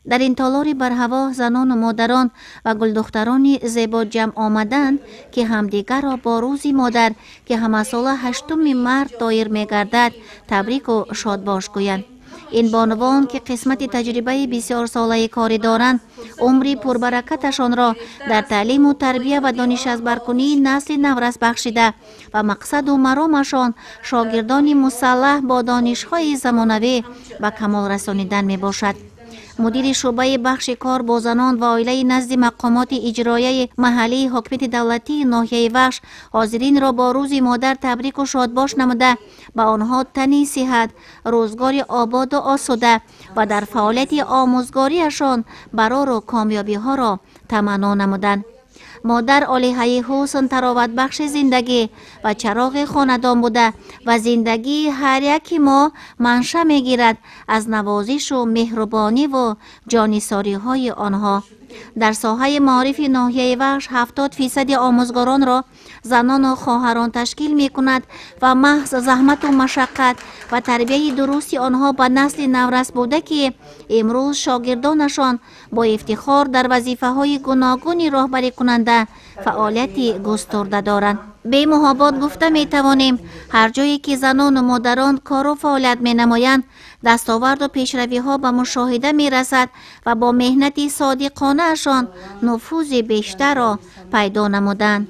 Дар ин толори барҳаво занону модарон ва гулдухтарони зебо ҷамъ омаданд, ки ҳамдигарро бо Рӯзи модар, ки ҳамасола 8 март доир мегардад, табрику шодбош гӯянд. Ин бонувон, ки қисмати таҷрибаи бисёрсолаи корӣ доранд, умри пурбаракаташонро дар таълиму тарбия ва донишазбаркунии насли наврас бахшида ва мақсаду маромашон шогирдони мусаллаҳ бо донишҳои замонавӣ ба камол расонидан мебошад. Мудири шӯъбаи бахши кор бо занон ва оилаи назди мақомоти иҷроияи маҳаллии ҳокимияти давлатии ноҳияи Вахш ҳозиринро бо Рӯзи модар табрику шодбош намуда, ба онҳо тани сиҳат, рӯзгори ободу осуда ва дар фаъолияти омӯзгориашон барору комёбиҳоро таманно намуданд. Модар олиҳаи ҳусн, тароватбахши зиндагӣ ва чароғи хонадон буда ва зиндагии ҳар яки мо манша мегирад аз навозишу меҳрубониву ҷонисориҳои онҳо. Дар соҳаи маорифи ноҳияи Вахш 70% омӯзгоронро занону хоҳарон ташкил мекунад ва маҳз заҳмату машаққат ва тарбияи дурусти онҳо ба насли наврас буда, ки имрӯз шогирдонашон бо ифтихор дар вазифаҳои гуногуни роҳбарикунанда фаъолияти густурда доранд. Бемуҳобот гуфта метавонем, ҳар ҷое ки занону модарон кору фаъолият менамоянд, дастоварду пешравиҳо ба мушоҳида мерасад ва бо меҳнати содиқонаашон нуфузи бештарро пайдо намуданд.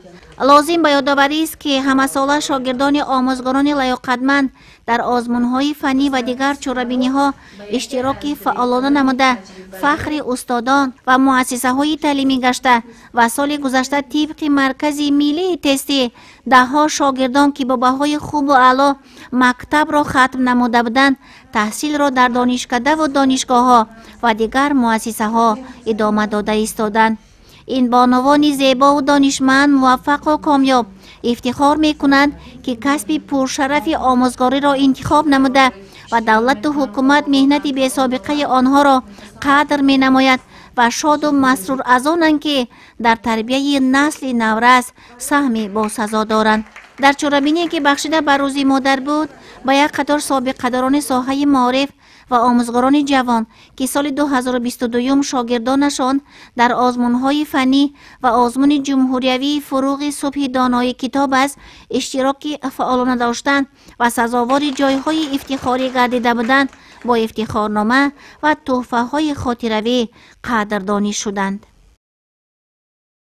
Лозим ба ёдоварист, ки ҳамасола шогирдони омӯзгорони лаёқатманд дар озмунҳои фаннӣ ва дигар чорабиниҳо иштироки фаъолона намуда, фахри устодон ва муассисаҳои таълимӣ гашта ва соли гузашта тибқи Маркази миллии тестӣ даҳҳо шогирдон, ки бо баҳои хубу аъло мактабро хатм намуда буданд, таҳсилро дар донишкадаву донишгоҳҳо ва дигар муассисаҳо идома дода истоданд. Ин бонувони зебову донишманд, муваффақу комёб ифтихор мекунанд, ки касби пуршарафи омӯзгориро интихоб намуда ва давлату ҳукумат меҳнати бесобиқаи онҳоро қадр менамояд ва шоду масрур аз онанд, ки дар тарбияи насли наврас саҳми босазо доранд. Дар чорабиние, ки бахшида ба Рӯзи модар буд, ба як қатор собиқадорони соҳаи маориф ва омӯзгорони ҷавон, ки соли 2022 шогирдонашон дар озмунҳои фаннӣ ва озмуни ҷумҳуриявии «Фуруғи субҳи донои китоб аст» иштироки фаъолона доштанд ва сазовори ҷойҳои ифтихорӣ гардида буданд, бо ифтихорнома ва тӯҳфаҳои хотиравӣ қадрдонӣ шуданд.